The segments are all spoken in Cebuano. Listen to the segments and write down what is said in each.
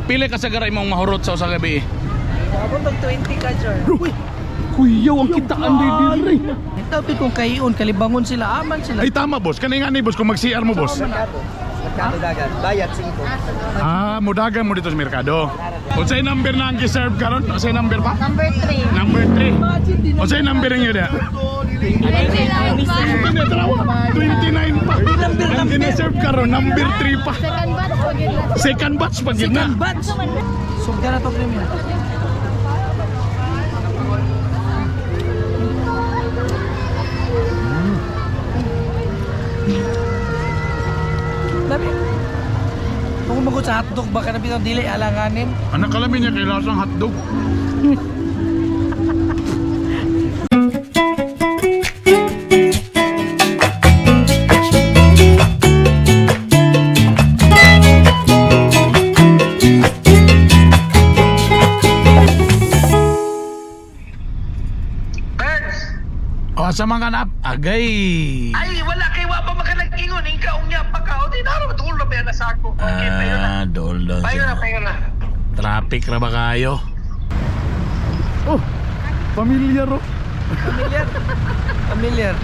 Pila ka sagara imong mahurot sa usa ka gabi? Abot og 20 ka, Jor. Uy, kuyaw ang kitaan di diri. Tapi kung kayon, kalibangon sila, aman sila. Ay tama, boss, kani nga ni boss kung mag-CR mo, boss. Merkado dagat. Bayad 5. Ah, mudagan mo dito sa merkado. Unsay number na ang gi-serve karon? Unsay number pa? Number 3. Number 3. Imagine, di na Unsay number ninyo da? 29 pa. Hindi, dalawa. 29 pa. Ang gina-serve karon number 3 pa. Second batch pa gid na. Second batch pa gid na. Second batch. Sugda na to, Premier. Dami. Kung magod sa hotdog, baka na bitong dili alanganin. Anak kalamin niya kay lasang hotdog. Birds! O, sa mga kanap, agay. Ay, wala kay wa pa makanag-ingon. Ikaw niya pa ka. O, di na duol na ba yan sa ako? Okay, payo na. Ah, dol dol. Payo na, payo na. Traffic ra ba kayo? Oh, pamilyar oh. Familiar. Familiar.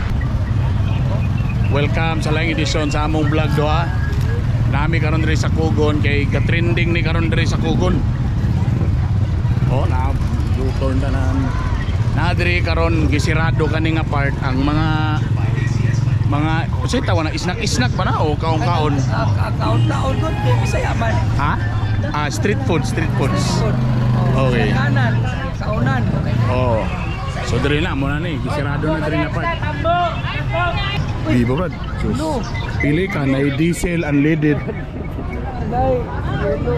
Welcome sa laing edisyon sa among vlog doha. Nami karon diri sa Kugon kay ga-trending ni karon diri sa Kugon. Oh, na U-turn tanan. Na diri karon gisirado kani nga part ang mga unsay tawag na snack-snack ba na o kaon-kaon? Kaon-kaon ko, kay Bisaya man. Ha? Ah, street food, street foods. Okay. Kanan, kaunan. Oh. So diri na mo na ni, gisirado na diri nga part. Di ba, Brad? Sus. No. Pili ka na diesel unleaded.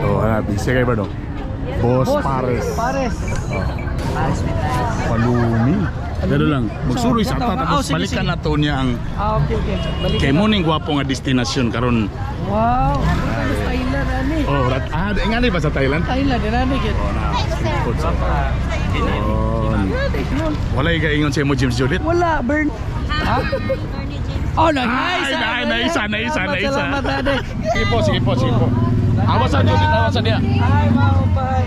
Oh, hanap. Busy kayo ba, no? Boss Pares. Pares. Oh. Palumi. Pero lang, magsuroy sa ta Oh, tapos sige, balikan sige. na to niya ang Ah, okay. Balik. kay mo ning gwapo nga destinasyon karon. Wow. Thailand ani. Oh, rat ah, nga ni ba sa Thailand? Thailand ani gyud. Oh, na street food sa. Oh. Walay gaingon sa imo James Judith. Wala, burn. Ha? Oh, Ay, nice. ay, naisa, naisa, naisa. Salamat, ade. Sige po, sige po, sige po. Awasan Judith, awasan niya. Ay, mao bye.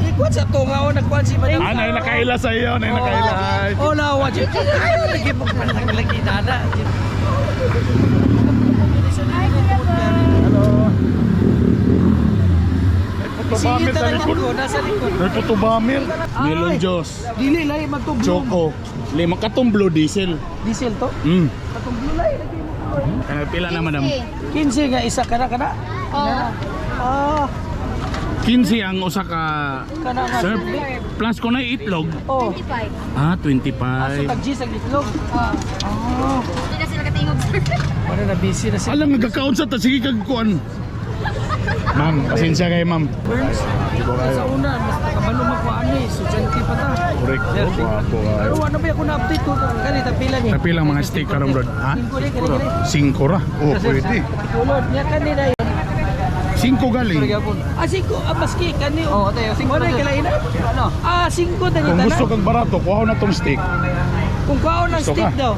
Ikuan sa tunga o nagkuan si Madam. Ah, nay nakaila sa iyo, nay nakaila. Ay. Oh, na wa jud. Ay, lagi mo lagi nana. Putubamir Sige sa talaga likod. ko, nasa likod. May putubamir. Melon Ay. Diyos. Dili lay magtublo. Choco. Lima katumblo diesel. Diesel to? Katumblo lay lagi mo. Kaya pila na madam? 15 nga isa kana kana. Oh. Ah, 15 ang usa ka kana nga. serve. Plus ko na itlog. Oh. 25. Ah, Ah, so 25. tag G sa itlog. Ah. Hindi na sila katingog, sir. Wala na busy na sila. Alam nagkakaon sa ta sige kag kuan. Ma'am, pasensya kay ma'am. Burns. Sa una, mas nakabalo magkuan ni, estudyante pa ta. Correct. Guwapo kayo. Pero ano ba ako na-update ko? Kani tapila ni. Tapi lang mga steak karon bro. Ha? Singko ni kani kani. 5 ra. Oh, pwede. Ulod niya kani na yun. 5 galing. Ah, singko. Ah, maski kani. Oo, tayo. Singko na kailan Ano? Ah, singko dani Kung tanan. gusto kang barato, kuha na tong steak. Kung kuha ng Gusto steak ka? daw.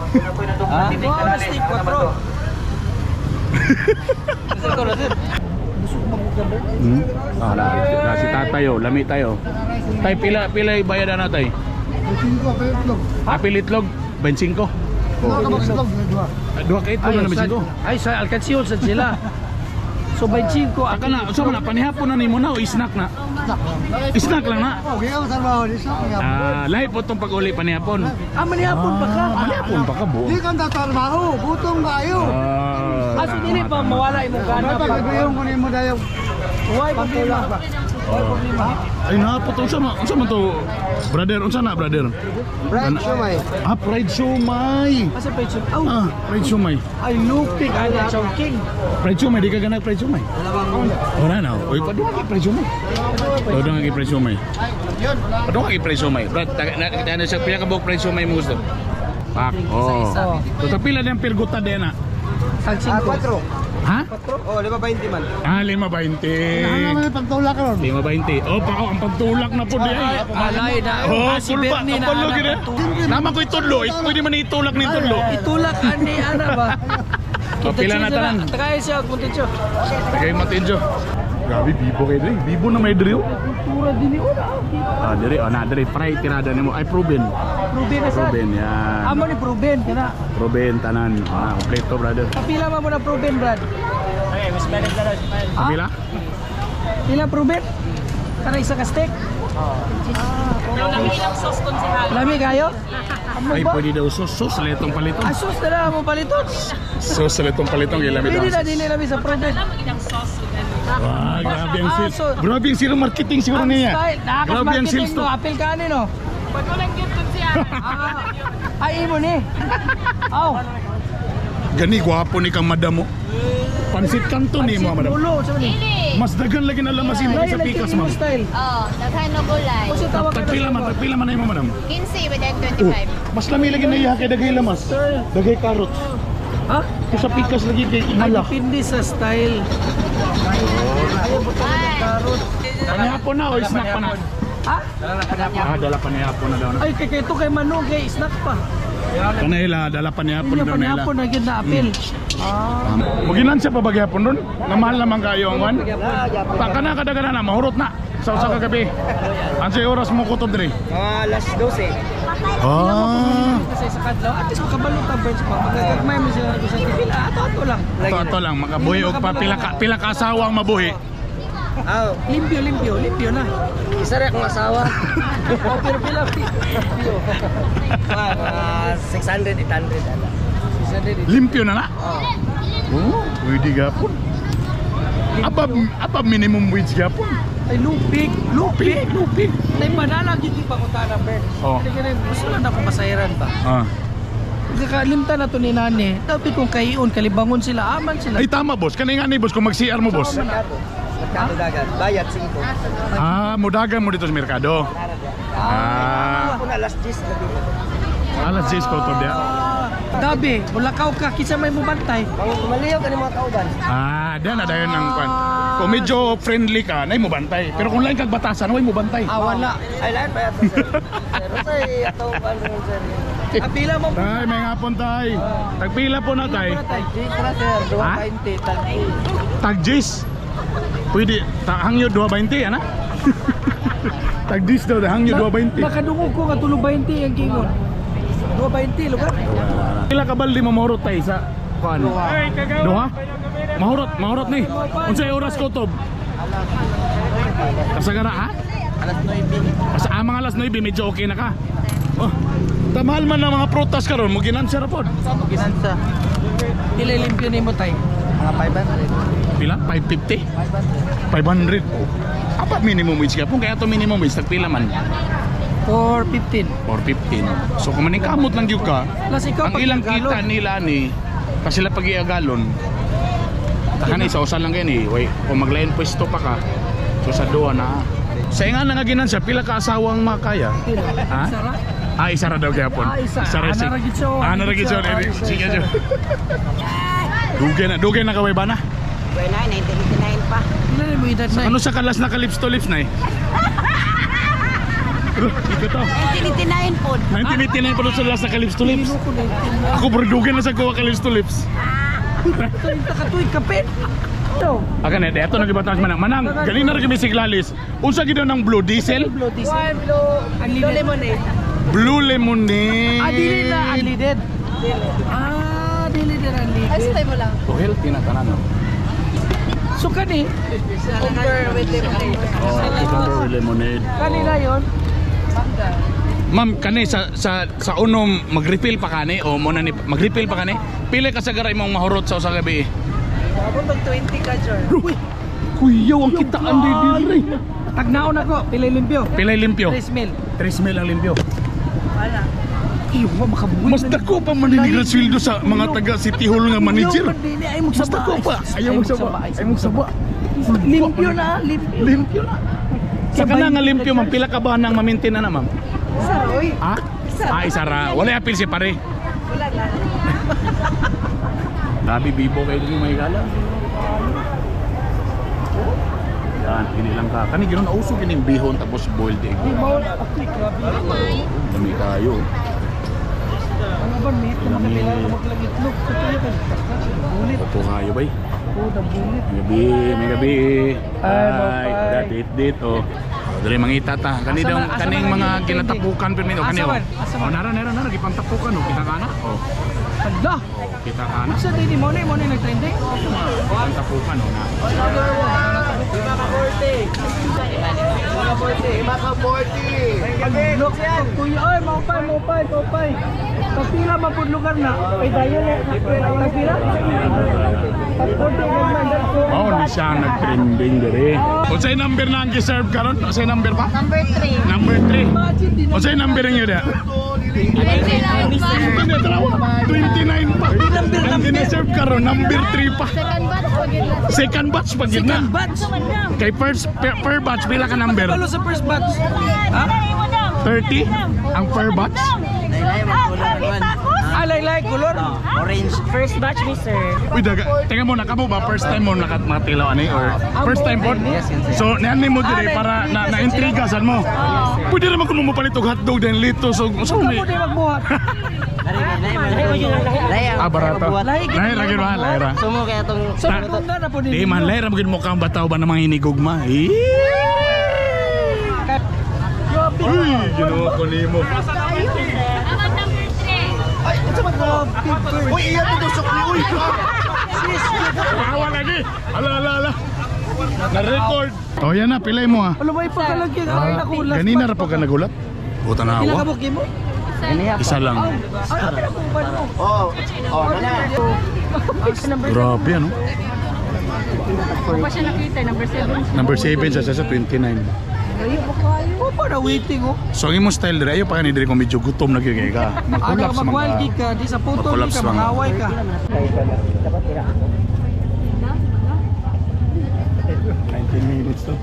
Ha? Kuha ng steak, 4. Hmm? Ah, na, na si tatay oh, lami tayo. Tay pila pila bayad na tay? 25 Ah, pila itlog 25. Oh. Duha ka itlog na 25. Ay, sa Alcancion sa sila. So 25 Aka na, unsa man na panihapon na nimo na o snack na? Snack lang na. Okay, ang trabaho ni sa Ah, lahi po tong pag-uli panihapon. Ah, manihapon pa ka. Panihapon pa ka buo. Di ka tatrabaho, gutom kayo. Ah, Ah, so dili pa mawala imong gana Ano pa. pa ko nimo dayo? Why problema? Why problema? Ay na po to unsa man unsa man to? Brother, unsa na brother? Fried siomay. Ah, fried siomay. Asa pa yun? Aw, Ah, fried siomay. ay lupik ay na chowking. Fried siomay, di ka ganag fried siomay. Wala na. Uy, padung ka fried siomay. Padung ka fried siomay. Padung ka fried siomay. Brad, taga na ano sa pila ka buok fried siomay mo gusto? Pak. Oh. So tapila niyang pirguta din na. Tag Ah, 5. 4. Ha? Oh, 5.20 man. Ah, 5.20. Ano man pagtulak karon? 5.20. Oh, pa oh, ang pagtulak na po di ay. Alay na. Oh, Ah, si pulba. Bernie Ang na. balog anak na. ang Naman ko itudlo. Eh, pwede man itulak ni itudlo. Itulak ani ana ba? Oh, pila na tanan. Tagay siya kung tidyo. Tagay matinjo. Grabe, bibo kayo diri. Bibo na may diri, oh. Kultura din ni una. Ah, diri, oh, na diri fry tirada nimo. Ay, proven. Proven na sa. Proven yan. Amo ni proven kana. Proven tanan. Ah, kompleto, brother. Kapila man mo na proven, Brad? Ah? Kapila? Pila proven? Kana isa ka steak? Lami kayo? Amo Ay, ba? pwede daw sauce. Sauce letong paliton. Ah, sauce na lang mo paliton. Sauce letong paliton kay lami daw. Pwede na dili lami sa proven. Wah, grabe ang Ah, sales. so- Grabe ang sales marketing siguro Ang niya. style, Grabe ang nakakas-marketing sales to. no, apil ka ani no. Ah, ay imo ni. Aw, Gani gwapo ni kang madam mo. Pansit kanto ni mo, madam. Ulo, sa ni. Dili. Mas daghan lagi na lamasin mo Lahi sa lang pikas, kini mo ma'am. style. Oh, daghan no gulay. Kasi tawag ka na Tagpila sa man, tagpila man na imo, madam. 15 with egg Oh, 25. mas lami lagi na iya kay daghay lamas. Daghay carrots. Ha? Kung sa pikas lagi kay Ay, inala. depende sa style. Ayaw mo Ay. carrot. Panihapon na o snack pa na? Ha? Ah, dala panihapon na daw na. Ay, kay kay ito kay Manu, kay snack pa. Kanahila, dala panihapon Hindi na daw nila. panihapon na gyud na apil. Ah. Maginan siya pa bagyapon doon. Namahal naman kayo ang kwan. Taka na kadagana na, mahurot na. Sa usa ka gabi. Ang oras mo kutob diri? Mga alas 12. Ah. Kasi sa kadlaw, at least makabalo ta birds pa. Pagkagmay mo sila sa pila, ato ato lang. Ato ato lang makabuhi og pa pila ka asawa ang mabuhi. Aw, Limpyo, limpyo, limpyo na. isa rin akong asawa. Oh, pero pila limpyo. Mga 600, 800. Ala. Isa din. Limpyo na na. Oh, pwede gapon. Above, above minimum wage gapon. Ay, lupik. Lupi, lupi. Tay manalag yun yung pangutana, Bert. Oh. Kaya ganun, gusto lang ako masayran ba? Ah. Kakalimtan na to ni Nani. Dapat kung kayon, kalibangon sila, aman sila. Ay tama, boss. Kanay nga ni boss kung mag-CR mo, boss. Merkado. Merkado dagat. Bayad 5. Ah, mudagan mo dito sa merkado. Ah, Ako na alas 10 gabi. alas 10 ko to dia. Ah, Dabi, mulakaw ka, kinsa may mubantay. Mga kumaliw ka ni mga kauban. Ah, diyan na dayon ang kwan. Kung medyo friendly ka, nay mo bantay. Pero kung lain kag batasan, way mo bantay. Ah, wala. Ay, lahat bayad sa sir. Sir, say, atong kuan ron, sir. Apila mo. Tay, may ngapon tay. Tagpila po na tay. Tara sir, Ha? 220 tag. Tag G's. Pwede, ta hangyo 220 ana? Tag G's daw, hangyo 220. Nakadungog ko nga tulo 20 ang gingon. 220 lugar. Pila ka baldi mo mahurot tay sa kuan? Duha? Mahurot, mahurot ni. Unsay oras ko tob? Kasagara ha? Alas 9. Sa amang alas 9 medyo okay na ka. Oh. Tamahal man ang mga prutas karon mo ginansya ra pod. Ginansa. Pila limpyo nimo tay. Mga 500. Pila? 550? 500. 500. Oh. Apa minimum wage ka? Kaya to minimum wage tagpila man? 415. 415. So kung maningkamot lang gyud ka, Plus ikaw ang pag ilang Tagalog. kita nila ni kasi sila pag iagalon takan isa usa lang gani way kung maglain pwesto pa ka so sa duwa na sa nga na nga ginansya pila ka asawang makaya Pila. Ha? Sara. Ah, isa ra daw gyapon. Ah, isa. Isa ra Ah, si. nara gid siya, oh. Ah, nara gid siya. Ah, isa, Sige, isa. sige. Dugay na kaway ba na? Bueno, 1989 pa. Pila ni mo edad na? Ano sa kalas na lips to lips na eh? Ikaw to. 1989 po. 1989 pa doon sa last na lips to lips. Pilo ko na. Ako bro, dugay na sa kuha ka lips to lips. Ito ka tuig kapit. No. Aga na, eto nang ibatas manang. Manang, galing na rin kami siglalis. Unsa gid ng blue diesel? Blue diesel. One blue, Unleaded. blue lemonade. Blue lemonade. Ah, dili na unleaded. Ah, dili na Ay, unleaded. stay mo lang. To healthy na tanan. No? So kani, Cucumber with lemonade. Oh, cucumber with lemonade. kanina yon. Ma'am, kani sa sa sa unom mag-refill pa kani o mo na ni mag-refill pa kani? Pila ka sa garay mong mahurot sa usa gabi? Abot mag 20 ka, Jor. Uy, kuyaw ang kitaan di dire. Tagnaon ako, pila limpyo. Pila limpyo? 3 mil. 3 mil ang limpyo. Wala. Iyo, makabuhi. Mas dako pa man ni sweldo sa mga taga City Hall nga manager. Ay, Mas magsaba. dako pa. Ayaw magsaba. Ayaw magsaba. Limpyo na, limpyo. Limpyo na. Sa kana nga limpyo ma'am, pila ka ba nang ma-maintain na na ma'am? Isa, Roy. Ha? Ah, isa ra. Wala apil si pare. Wala na. Grabe bibo kayo din may gala. Yan, ini lang ka. Kani ginon uso kining bihon tapos boiled egg. Di mo, okay, grabe. Dami kayo. Ano ba, mate? Na makapila na maglag itlog. Ito yun. Bulit. Opo kayo bay. Oh, nabulit. May gabi, may gabi. Ay, mapay. Date dito. Dre mangita ta. Kani Asa daw man- asa kaning man mga ang ginatapukan pirmi Asa kani oh. man? Asa man? Oh, nara nara nara gipantapukan oh, kita kana. Oh, Hala! kita kana. Sa din mo na nag-trending? Gipantapukan oh na. Look, kuya, ay, maupay, maupay, maupay. Kapila man lugar na. Ay, dayo na. Kapila? Oh, ni siya nag-trending dere. Unsay number na ang gi-serve karon? Unsay number pa? Number 3. Number 3. Imagine din. Unsay number niyo da? 29 pa. Hindi dalawa. 29 pa. Ang gina-serve karon number 3 pa. Second batch pa gid na. Second batch pa gid na. Second batch. Kay first per batch pila ka number? Palo sa first batch. Ha? 30 ang per batch? Ah, laylay, color. Orange. First batch ni sir. Uy, daga. Teka muna, kamo ba first time mo nakatilaw ani or first time po? Yes, yes, sir. So, niyan mo dire para na na-intriga san mo. Pwede naman kung mapalit og hotdog din lito so so Ikaw ni. mo di magbuhat. Lahi Ah, barato. Lahi Lahi ra gyud ba? Lahi ra. Sumo kaya tong So, tungga na po din. Di man lahi ra gyud mo kang bataw ba namang hinigugma. Eh. Grabe. Uy, Ginoo ko nimo. Ako number 3. Ay, unsa man to? Uy, iya to tusok ni uy. Tawa lagi. Ala ala ala. Na-record. Oh, yan na, pilay mo ah. Alam mo, ipakalagyan. Ay, naku, last Ganina batch ra po pa. ka nagulat. Buta na Pila awa. ka mo? Isa lang. Ay, pila ka mo? Oh, oh, na. Grabe ano. Pa siya nakita, number 7. Number 7 siya sa 29. Oh, para waiting oh. So ang imong style dire ayo pa kani dire kung medyo gutom na gyud kay ka. Ano, Mag-collapse man mag-wild ka. gig ka, di sa putol Mag-collapse ka, man ka. mangaway ka. 19 minutes to.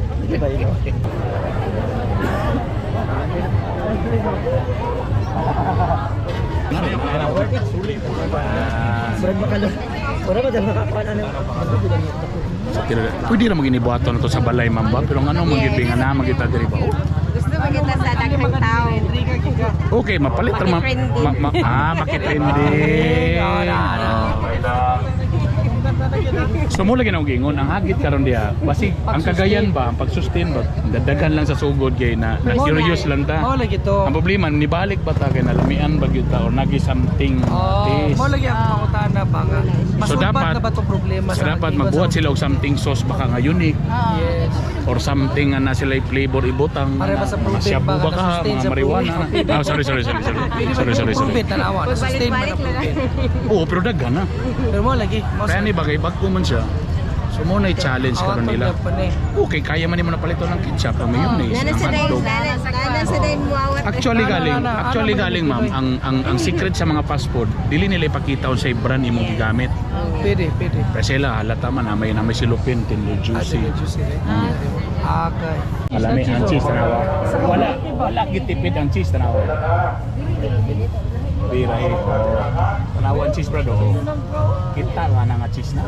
Pwede ra maginibuhaton na to sa balay ma'am ba? Pero ngano man gyud nga na magita diri ba? Oh, Gusto mo kita sa daghang tao. Okay, mapalit ra ma'am. Makitrending. Makitrending. So mo lagi na gingon ang hagit karon diha. Basig ang Cagayan ba ang pagsustain ba dadagan lang sa sugod kay na, na curious lang ta. Mao lagi to. Ang problema nibalik ba ta kay nalamian ba gyud ta or nagi something Oh, taste. mao lagi ako pangutana ba nga. So Masulbat dapat na ba tong problema so sa dapat pag-iwan magbuhat sa- sila og something sauce baka nga unique Yes. or something nga na sila flavor ibutang Para ba sa mga proven shabu ba ba nga ka na-sustain mga sa marijuana. Ah, sorry sorry sorry sorry. Sorry sorry sorry. Prove it, tanawa. Na-sustain ba na Pagbalik-balik prove it? Oo, pero daghan na. Pero mao lagi. Mao Kaya ni bagay bago man siya. So mo na challenge Oh, karon nila. pa ni. Okay, kaya man nimo na palito ng ketchup, ang mayonnaise, Nana ang sa dayon, hotdog. nana sa dayon muawat. Actually Ano, galing, ano, ano, actually ano, galing ma'am, ang secret sa mga fast food, dili nila ipakita unsay brand imong gigamit. Pwede, pwede. Kasi sila halata man na may silupin, tender juicy. Ah, juicy. Okay. Alami ang cheese tanawa. Wala, wala gitipid ang cheese tanawa. Bira eh. Tanawa ang cheese brad oh. Kita nga na nga cheese na.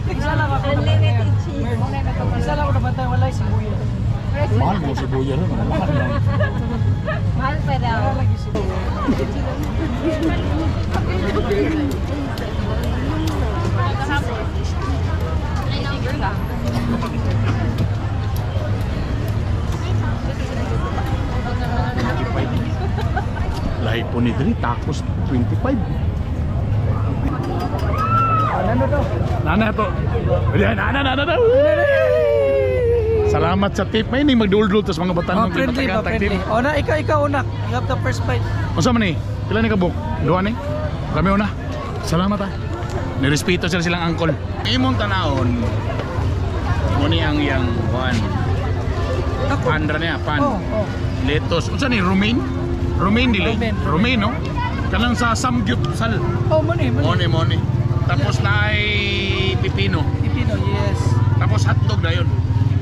Isa lang ako Unlimited cheese. Isa lang ako nabantay, wala sibuyas. Mahal mo sibuyas no, mahal lang. Mahal pa daw. Lagi sibuyas. Lahi po ni diri tacos 25. Ano daw? Nana to. Nana nana nana. Salamat sa tip. May ning magduldul tas mga batan Oh, mong friendly ba, ginatagan tip. friendly. O na, ikaw, ikaw una. You have the first bite. Unsa man ni? Pila ni kabuk? Duha ni? Kami una. Salamat ah. Nirespeto sila silang angkol. Imong tanawon. Mo ni ang iyang kuan. Pan ra niya, pan. Oh, oh. Lettuce. Unsa ni romaine? Romaine dili. Romaine. Romaine no? Kanang sa samgyupsal. Oh, mani, mani. Mone mone. Tapos na ay pipino. Pipino, yes. Tapos hotdog na yun.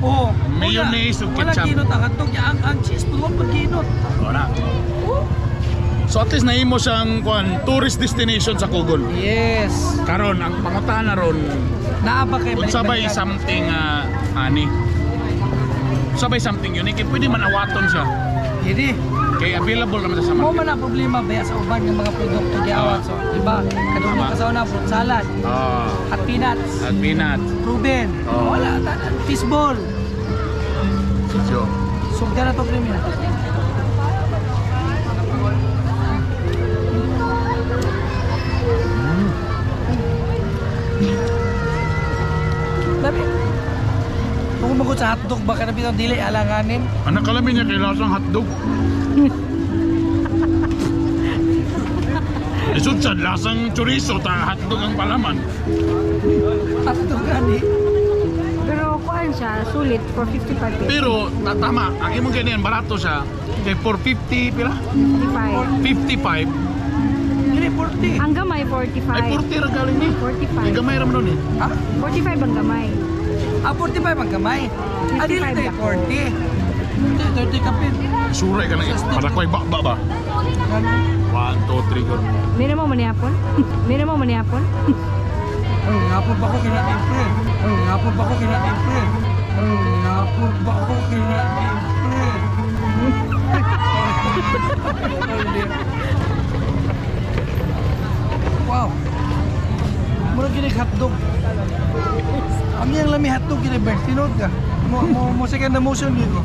Oh, Mayonnaise ug wala. ketchup. Wala kinot ang hotdog. Ang cheese, wala pa kinot. Wala. So at least nahimo siyang kuan tourist destination sa Kugon. Yes. Karon ang pangutana ron, Naa ba kay unsa bay something ani? Unsa bay something unique? Eh, pwede man awaton siya. Hindi. Kay available naman sa Mo market. man ang problema ba sa uban ng mga produkto giawat so, di ba? Kadungog ka sa una fruit salad, Ah, at peanuts, at peanut. Ruben, Oh. wala tanan, fishball. Sure. Sugda na to premium. Dami. Kung magod sa hotdog baka na bitaw dili alanganin. Anak kalamin niya kay lasang hotdog. Isod sa lasang chorizo ta hotdog ang palaman. Hotdog ani. Pero kuan siya, sulit for 55 pesos. Pero tama, ang imong ganyan barato siya kay 450 pila? 55. 55. Dili 40. Ang gamay, 45. Ay 40 ra galing ni. 45. Ay gamay ra man nun eh. Ha? 45 ang gamay. Ah, 45 ang gamay. Ah, dili 55 tayo ako. 40. 30 kapin. Suray ka lang. Para ko'y bakba ba? 1, 2, 3, go. Meron mo maniapon? Meron mo maniapon? Ay, nga po ba ko kina April? Ay, nga po ba ko kina April? Ay, nga po ba ko kina April? Wow. Mura gini hotdog. Ang iyang lami hotdog gini Bert. Tinuod ka. Mo second na motion yun ko.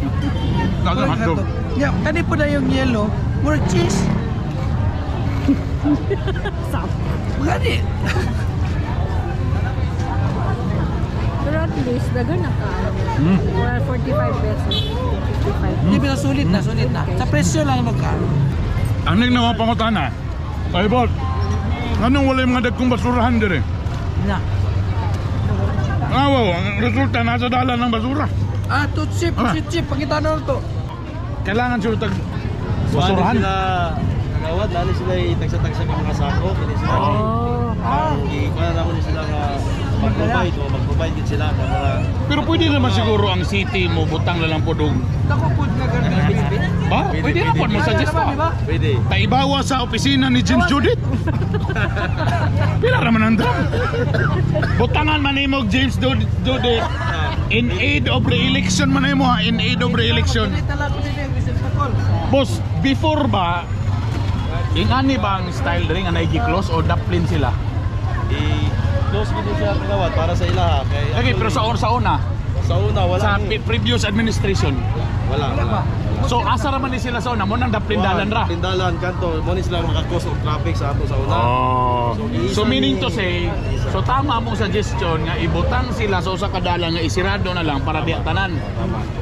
Lasang Murag hotdog. Yeah, kani po na yung yellow. Mura cheese. Gani. Pero at least, dagan na ka. Well, 45 pesos. 55. Hindi pero sulit na, sulit na. Sa presyo lang magka. Ang nang nawa pangutana. Kay Bot, anong wala yung mga dagkong basurahan dire? Na. Ah, wow, ang resulta nasa dalan ng basura. Ah, tutsi, Ah. tutsi, pakita na to. Kailangan siguro tag Basurahan. basurahan. Sila, kagawad, lalo sila itagsa-tagsa ng mga sako. Kini sila. Oh. Ah, Ikuha na naman sila nga mag-provide o mag-provide din sila ng mga Pero pwede naman siguro ang city mo butang na lang po dog. dako food nga garbage bin. Ba? Pwede na po mo suggest Di pa. ba? pwede. Taibawa sa opisina ni James Judith. Pila raman ang drum. Butangan man nimo James Judith in aid of re-election man nimo ha, in aid of re-election. Dili tala ko din yung receptacle. Boss, before ba ingani ba ang style ring anay gi-close o daplin sila? I-close gid siya kagawad para sa ilaha kay Okay, pero sa una, sa una wala sa ni. previous administration. Wala. Wala ba? So asa ra man ni sila sa una mo nang daplin dalan ra. Pindalan kanto mo ni sila maka-cause of traffic sa ato sa una. Oh. So, So meaning to say, so tama mong suggestion nga ibutang sila sa usa ka dalan nga isirado na lang para di tanan.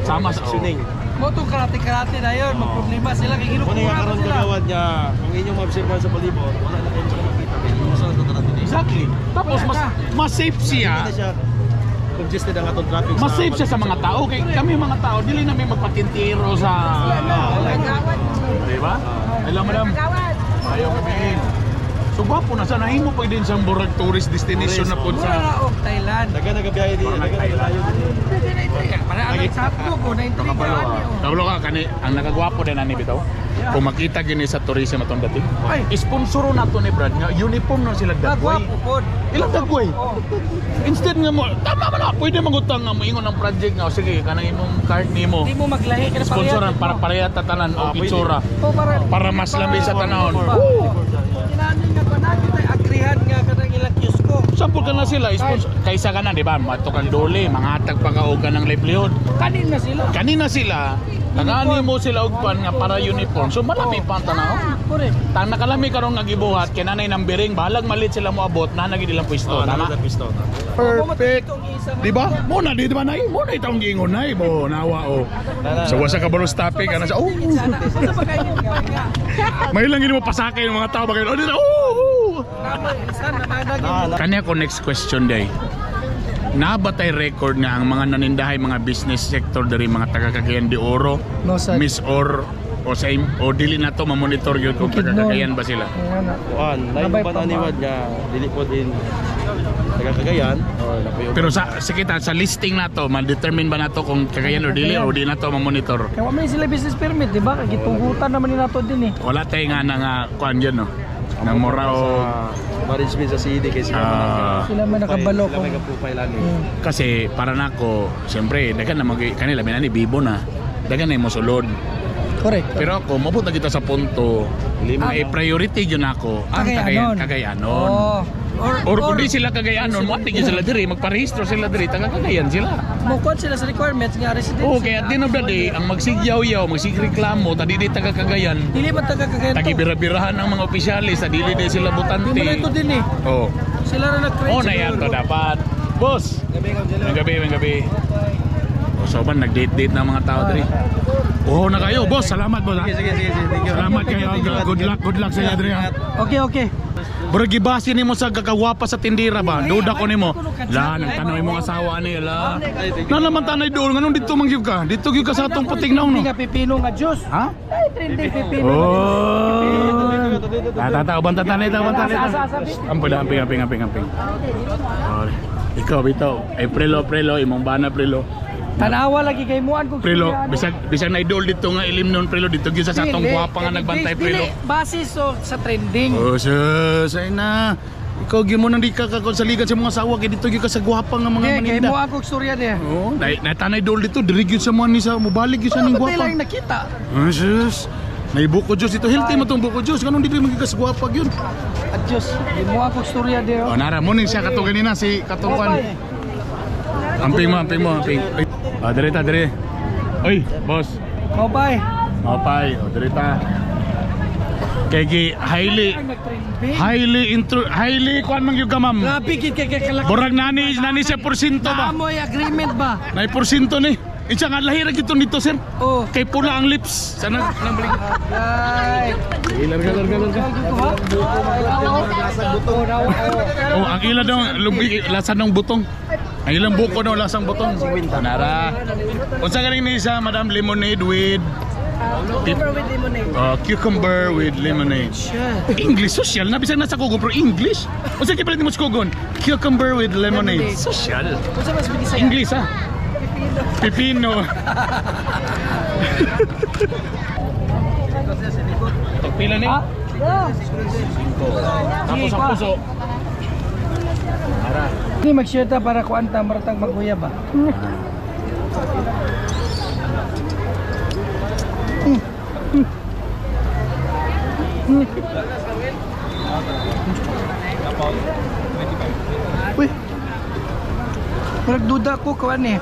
Sama sa Suning. Mo to karate-karate na yun, magproblema sila kay Mo ni ginukuha nga karon sila. kagawad niya kung inyong maobserbahan sa palibot, wala na kayo makita kay iusan sa tanan dinhi. Exactly. Tapos mas mas safe siya. Hindi na siya congested ang atong traffic Mas safe siya sa mga tao kay kami mga tao dili namin magpatintiro sa Kagawad. Di ba? Hello madam. Kagawad. Ayaw kami. So gwapo na sa nahimo pag din siyang burag tourist destination na pud Mura sa na og Thailand. Daga nagabiyahe di, daga nagalayo di. Para anak sa hotdog ko, na-intriga ani oh. Kabalo ka kani ang nakagwapo din ani bitaw. Kung makita gini sa tourism atong dating. Ay. Sponsoro na to ni Brad nga uniform na sila dagway. Kagwapo pod. Ilang dagway? Oh. Instead nga mo tama man na pwede mangutang nga moingon ang project nga o sige kanang imong card nimo. Di mo maglahi kay Sponsoran para pareha tatanan Ah, og pwede. itsura Oh, para para mas lami sa tanawon. Kinanin nga pa na kita agrihan nga kanang ilang kiosko. Sampol ka na sila, sponsor kaysa ka na, di ba? Mato kang dole, mangatag pa ka og kanang livelihood. Kanin na sila. Kanina sila, tangani mo sila og kwan nga para uniform. So malami pa ang tanaw. Correct. Tang nakalami karon nga gibuhat kay nanay ng biring, bahalag malit sila moabot na nagid ilang pwesto, Oh, tama? tama. Pisto, tama. Perfect. Di ba? Mo na di ba nay? Mo na itong giingon nay mo nawa o. So wasa ka balos topic ana sa oh. Sana sa pagkain nga. May lang gini mo pasakay ng mga tao bagay. Oh, di na, oh, oh. Tama, isa na managin. Na, Kanya ko next question day. Nabatay record nga ang mga nanindahay mga business sector diri mga taga Cagayan de Oro, No, sir. Miss Or o sa o dili na to ma-monitor gyud kung taga Bukidnon. Cagayan ba sila. Kuan, lain Nabay pa pa ba? naniwad nga dili po din taga Cagayan or napuyo. Pero sa sa kita sa listing nato, ma-determine ba nato kung Cagayan or dili o di nato ma-monitor. Kaya wa man sila business permit, di ba? Gitugutan naman ni nato din eh. Wala tayo nga na nga kuan yun no. Nang mura o sa management sa CD kay sila. Ah. Sila man nakabalo Sila may ka-profile ani. Kasi para nako, siyempre daghan na mag kanila binani bibo na. Daghan na mo sulod. Correct. Pero ako, mabot na kita sa punto may priority yun ako ang Cagayan, Cagayanon. Cagayanon. Oh. Or kung di sila Cagayanon, mo gyud sila diri, magparehistro sila diri, taga Cagayan sila. Mukuan sila sa requirements nga residency. Oo, kaya at the end of the day, ang magsigyaw-yaw, magsigreklamo, ta di taga Cagayan, Dili man taga Cagayan to. tagibira-birahan ang mga opisyalis, ta dili di sila Di butante. man ito din eh. Oo. Sila ra nag-create. Oh, na yan to dapat. Boss! Gabi ka, Jello. May gabi, may gabi. O, so ba, nag-date-date na ang mga tao diri. Oo na kayo, boss. Salamat, boss. ha? Sige, sige, sige, sige. Thank you. Salamat kayo. Thank you, Good luck, good luck sa iyo, diri. ha? Okay. Bro, gibase nimo sa kakawapa sa tindira ba? Duda ko nimo. La, nagtanaw imong asawa ni la. Na naman tanay doon, nganong dito man gyud ka? Dito gyud ka sa atong puting naon no. Trending nga pipino nga juice. Ha? Ay, trending pipino. Oh. Ta ta ta, uban ta tanay ta, uban tanay. Asa, asa, asa. Amping, amping, amping, amping, amping. Oh, ikaw bitaw. Ay prelo, prelo, imong bana prelo. Tanawa lagi kay muan kung Prelo, bisag bisag na idol dito nga ilim noon prelo dito gyud sa atong gwapa nga nagbantay prelo. Dili, base so sa trending. Oh, sus, ay na. Ikaw gyud mo nang di ka kakonsaligan sa mga asawa kay dito gyud ka sa gwapa nga mga Kay kay maninda. muan kog storya niya. Oo, na natanay dol dito diri gyud sa mga ni sa mobalik gyud sa ning Wala gwapa. lang nakita. Oh, sus. Naibuko Diyos dito. Healthy mo tong buko Diyos. Ganun dito magiging kasgwapa gyud. Adios. Kay muan kog storya niya. Oh, nara mo ning siya kato ganina si katong kwan. Amping mo, amping mo, amping. Ay, ah, dire ta, dire. Oy, boss. Mabay. Mapay, oh, dire ta. Kay gi highly Ang nagtrending. highly intro highly kwan man gyud ka ma'am. Grabe gid kay kay kalaki. Borag nani nani siya porsyento ba? Naamoy agreement ba? Nay porsyento ni. Isa nga lahi ra gyud to nito sir. Oh. Kay pula ang lips. Sana nang balik. Ay. Larga larga larga. Oh, ang ila daw lubi lasa ng butong. Ang ilang buko daw lasang butong. Nara. Unsa galing ni sa Madam lemonade with Cucumber with lemonade. Cucumber with lemonade. English social na bisag nasa kugon pero English. Unsa kay palit nimo sa kugon? Cucumber with lemonade. Lemonade. Social. Unsa mas bigisaya? English ah. Pipino. Pagpila ni? Ha? Tapos ang puso. Hindi mag-share ta para kuan ta maratang maguya ba. Uy. Murag duda ko kuan eh.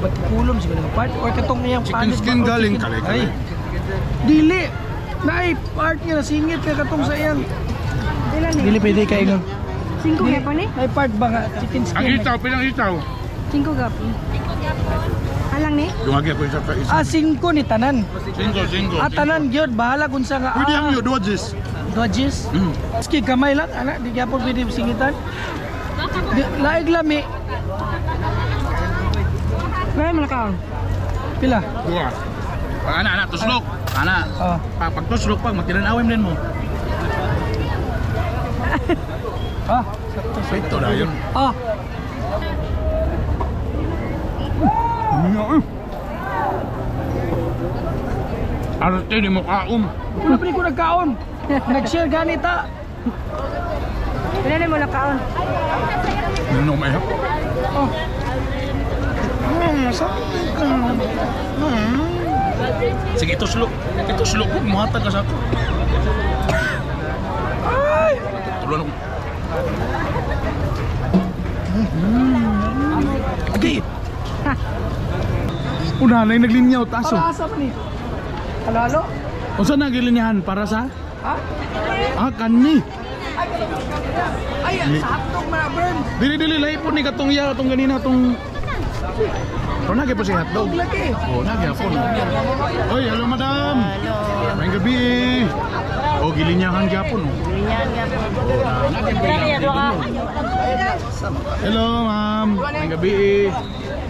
Ba't kulom siguro nga part or katong iyang Chicken panit ba? skin Or galing chicken- kalay-kalay. Ay. Dili. Naay part nga nasingit ka katong sa iyang. Ilan ni? Dili pwede kay ingon. Singko gapon eh? May part ba nga chicken Ang skin? itaw, pilang itaw. Singko gapon. Alang ni? Dumagi ako isa ka isa. Ah, singko ni tanan. Singko, singko. Ah, tanan gyud bahala kung sa nga. Pwede ah, ang yun, dua jis. Dodges. Sige, gamay lang anak, di gyapon pwede singitan. Di, laig lami. Wala mo nakaon. Pila? Dua. Pag ana, ana, tuslok. Ana. Ah. Pag, pag tuslok, pag matinanawin din mo. Ah, Ito na yun. ah. Arte ni mo kaon. Wala pa ni ko nagkaon. Nag-share ganita. Wala na mo nakaon. Ano may hap? Oh. Sige, tuslok. Ituslok ko, muhatag ka sa ako. Ay! Tulon ako. Okay. Una na yung naglinyaw, taso. Para asa man ni? Halalo? Unsa na gilinyahan para sa? Ha? Ah, kani. Ay, sa hotdog man burn. Dili dili lahi po ni katong iya katong ganina tong. Pero nagya po si hotdog. Lagi. Oh, nagya po. Oy, hello madam. Hello. Maayong gabi. Oh, gilinyahan gyapon oh. Ganyan nga po. Hello, ma'am. Maayong gabi.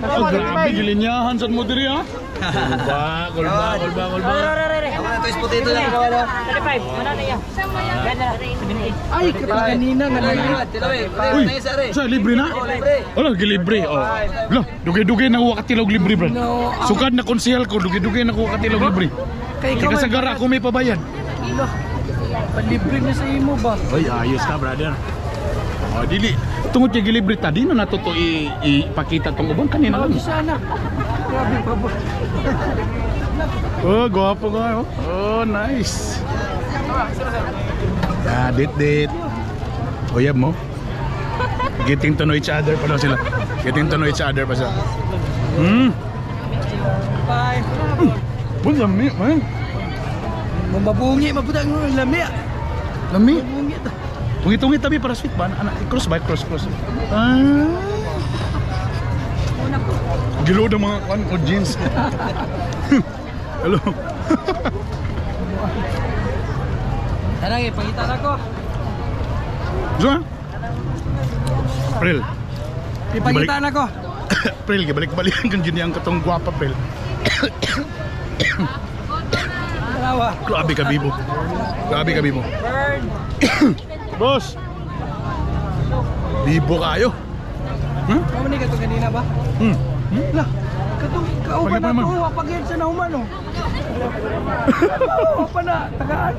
Oh, grabe gilinyahan sad mo diri ha. Kulba, kulba, kulba, kulba. Ako na, twist potato lang. Ay, katong ganina nga lagi. Uy, sa libre na? Wala, gilibre. Oh. Lah, dugay-dugay na kuha katilog libre, brad. No. Sukad na konsehal ko, dugay-dugay na kuha katilog libre. Kay Kay ikaw man- kasagara ako may pabayad. Ala, Palibre na sa imo ba? Oy, ayos ka, brother. Oh, dili. Tungod kay gilibre ta, di na nato to ipakita tong uban kanina lang. Sana. Grabe pa po. Oh, gwapo nga. Oh, oh nice. Ah, date date. Uyab mo. Getting to know each other pa daw sila. Getting to know each other pa sila. Bye. Bun, lami, man. Mabungi, mabuta ang lami. Lami. Mabungi ta. Tungi-tungi tabi para sweet ba? Anak, cross ba? Cross, cross. Ah. Gilo ng mga kwan o jeans. Hello. Tara, ipakita na ko. Gusto Prel. Ipakita na ko. Prel, gibalik-balikan kang yun ang katong gwapa, Prel. Tarawa. Grabe ka, Bibo. Grabe ka, Bibo. Boss! Bibo kayo. Kamo ni kato kanina ba? Hmm. Lah, katong kauban Pagi pa na naman. to, wa pa gyud sa nahuman oh. Wa pa na, tagaan.